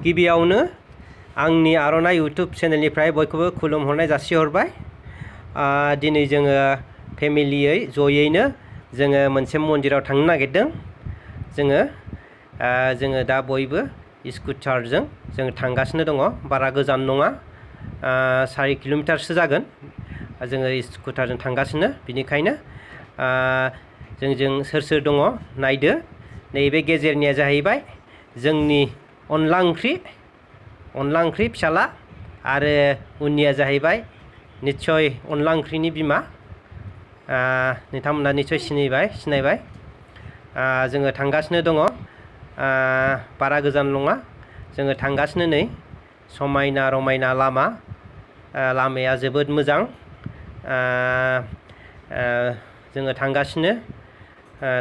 गिबियावनो आंनि आर'नाइ यूट्यूब चेनेलनिफ्राय बयखौबो खुलुमहरनाय जासिहरबाय। दिनै जोङो फेमिलियै जयैनो जोङो मोनसे मन्दिराव थांनो नागिरदों। जोङो दा बयबो स्कुटारजों जों थांगासिनो दङ। बारा गोजान नङा, 4 किल'मिटारसो जागोन। जोङो स्कुटारजों थांगासिनो, बिनिखायनो जोंजों सोर सोर दङ नायदो। नैबे गेजेरनिया जाहैबाय जोंनि अनला ओंख्रि फिसाला, आरो उननिया जाहैबाय निस्सय अनला ओंख्रिनि बिमा। नोंथांमोना निस्सय सिनायबाय। जोङो थांगासिनो दङ, बारा गोजान नङा। जोङो थांगासिनो नै समायना रमायना लामाया जोबोद मोजां। जोङो थांगासिनो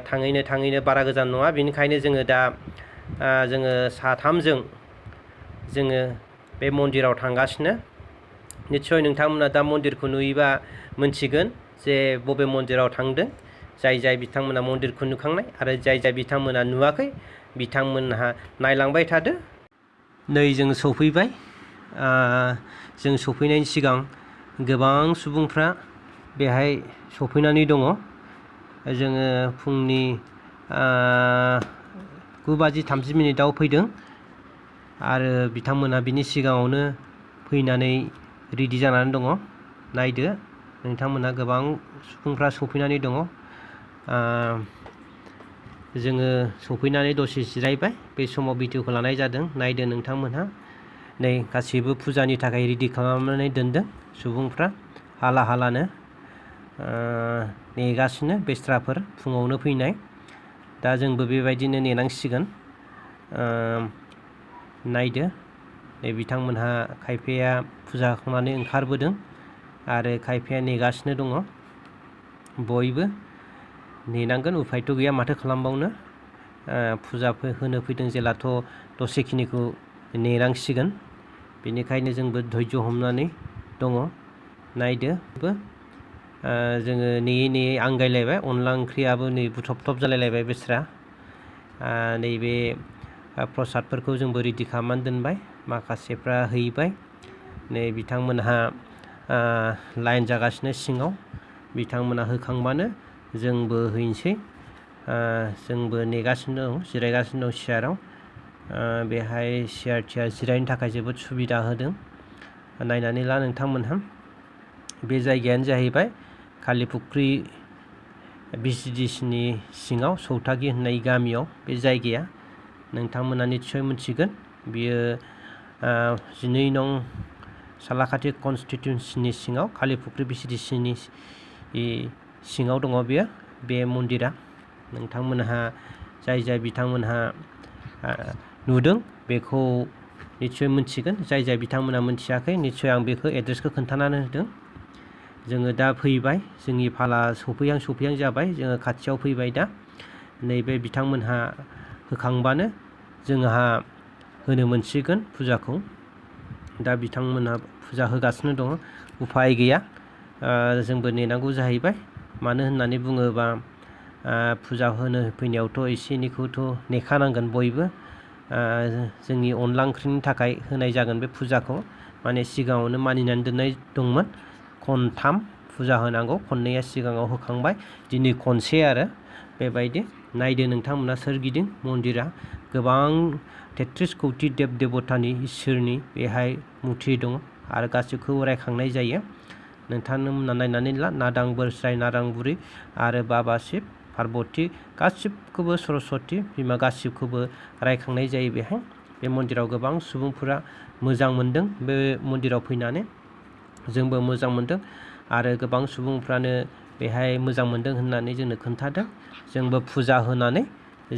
थाङैनो बारा गोजान नङा, बेनिखायनो जोङो दा जोङो साथामजों जोङो बे मन्दिराव थांगासिनो। निस्सय नोंथांमोना दा मन्दिरखौ नुयोबा मोनथिगोन जे बबे मन्दिराव थांदों। जाय बिथांमोना मन्दिरखौ नुखांनाय आरो जाय बिथांमोना नुवाखै बिथांमोनहा नायलांबाय थादो। नै जों सफैबाय। जों सफैनायनि सिगां गोबां सुबुंफ्रा बेहाय सफैनानै दङ। जोङो फुंनि 9:30 फैदों आरो बिथांमोना बिनि सिगाङावनो फैनानै रेडि जानानै दङ। नायदो नोंथांमोना गोबां सुबुंफ्रा सफैनानै दङ। जोङो सफैनानै दसे जिरायबाय, बे समाव भिडिअखौ लानाय जादों। नायदो नोंथांमोनहा, नै गासैबो फुजानि थाखाय रेडि खालामनानै दोनदों। सुबुंफ्रा हालानो नेगासिनो, बेस्राफोर फुङावनो फैनाय। दा जोंबो बेबायदिनो नेनांसिगोन। नायदो बिथांमोनहा खायफाया फुजा होखांनानै ओंखारबोदों आरो खायफाया नेगासिनो दङ। बयबो नेनांगोन, उफायथ' गैया, माथो खालामबावनो। फुजा होनो फैदों जेलाथ' दसेखिनिखौ नेनांसिगोन। बेनिखायनो जोंबो धैर्य हमनानै दङ। नायदो जोङो नेयै आंगायलायबाय। अनला ओंख्रियाबो नै बुथब जालायलायबाय बेस्रा। नैबे प्रसादफोरखौ जोंबो रेडि खालामनानै दोनबाय, माखासेफ्रा हैबाय। नै बिथांमोनहा लाइन जागासिनो सिङाव। बिथांमोना होखांबानो जोंबो हैनोसै। जोंबो नेगासिनो दं, जिरायगासिनो दं सियाराव। बेहाय सियार जिरायनो थाखाय जोबोद सुबिदा होदों। नायनानै ला नोंथांमोनहा। बे जायगायानो जाहैबाय कालिफुख्रि VCDCनि सिङाव सौथागि होननाय गामियाव बे जायगाया। नोंथांमोना निस्सय मिथिगोन। बियो 12 नं सालाकाथि कनस्टिटिउन्सिनि सिङाव कालिफुख्रि VCDCनि सिङाव दङ बियो, बे मन्दिरा। नोंथांमोनहा जाय बिथांमोनहा नुदों बेखौ निस्सय मिथिगोन। जाय बिथांमोना मिथियाखै, निस्सय आं बेखौ एड्रेसखौ खोन्थानानै होदों। जोङो दा फैबाय, जोंनि फाला सफैहां जाबाय। जोङो खाथियाव फैबाय दा। नैबे बिथांमोनहा होखांबानो जोंहा होनो मोनसिगोन फुजाखौ। दा बिथांमोनहा फुजा होगासिनो दङ, उफाय गैया। जोंबो नेनांगौ जाहैबाय। मानो होननानै बुङोबा फुजा होनो फैनायावथ' एसे एनैखौथ' नेखानांगोन बयबो। जोंनि अनला ओंख्रिनि थाखाय होनाय जागोन बे फुजाखौ। माने सिगाङावनो मानिनानै दोननाय दंमोन, खनथाम फुजा होनांगौ। खननैया सिगाङाव होखांबाय, दिनै खनसे आरो बेबायदि। नायदो नोंथांमोना सोरगिदिं मन्दिरा। गोबां 33 कौटि देब देबतानि इसोरनि बेहाय मुर्ति दङ आरो गासैखौबो रायखांनाय जायो। नोंथांमोना नायनानै ला, नादां बोरसाय, नादां बुरि आरो बाबा शिब, पार्बती, गासिबखौबो सरस्वती बिमा गासिबखौबो रायखांनाय जायो बेहाय। बे मन्दिराव गोबां सुबुंफोरा मोजां मोनदों बे मन्दिराव फैनानै। जोंबो मोजां मोनदों आरो गोबां सुबुंफ्रानो बेहाय मोजां मोनदों होननानै जोंनो खोन्थादों। जोंबो फुजा होनानै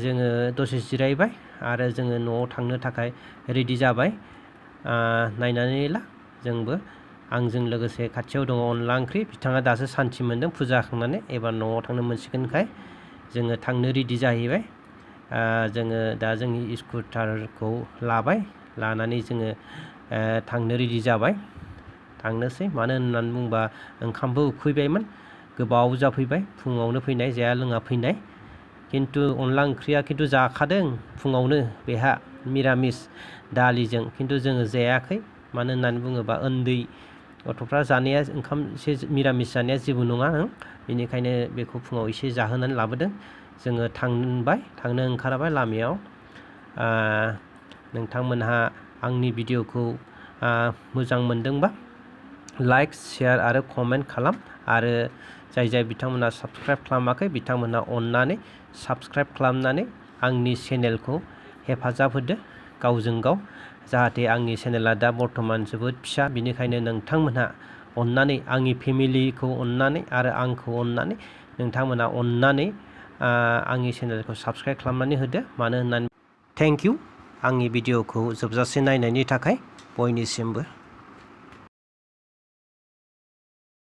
जोङो दसे जिरायबाय आरो जोङो न'आव थांनो थाखाय रेडि जाबाय। नायनानै ला, जोंबो आंजों लोगोसे खाथियाव दङ अनला ओंख्रि। बिथाङा दासो सान्थि मोनदों फुजा होखांनानै, एबार न'आव थांनो मोनसिगोनखाय जोङो थांनो रेडि जाहैबाय। जोङो दा जोंनि स्कुटारखौ लानानै जोङो थांनो रेडि जाबाय। थांनोसै, मानो होननानै बुंबा ओंखामबो उखैबायमोन, गोबाव जाफैबाय। फुङावनो फैनाय, जाया लोङा फैनाय। खिन्थु अनला ओंख्रिया जाखादों फुङावनो बेहा। मिरामिस दालिजों खिन्थु जोङो जायाखै मानो होननानै बुङोबा उन्दै गथ'फ्रा जानाया ओंखाम एसे मिरामिस जानाया जेबो नङा बेनिखायनो बेखौ फुङाव एसे जाहोनानै लाबोदों जोङो थांनो ओंखारबाय लामायाव नोंथांमोनहा आंनि भिडिअखौ मोजां मोनदोंबा लाइक शेयार आरो कमेन्ट खालाम आरो जाय बिथांमोना साबस्क्राइब खालामाखै बिथांमोना अननानै साबस्क्राइब खालामनानै आंनि चेनेलखौ हेफाजाब होदो गावजों गाव जाहाथे आंनि चेनेला दा बर्थमान जोबोद फिसा बिनिखायनो नोंथांमोनहा अननानै आंनि फेमिलिखौ अननानै आरो आंखौ अननानै नोंथांमोना अननानै आंनि चेनेलखौ साबस्क्राइब खालामनानै होदो मानो होननानै थेंक इउ आंनि भिडिअखौ जोबजासे नायनायनि थाखाय बयनिसिमबो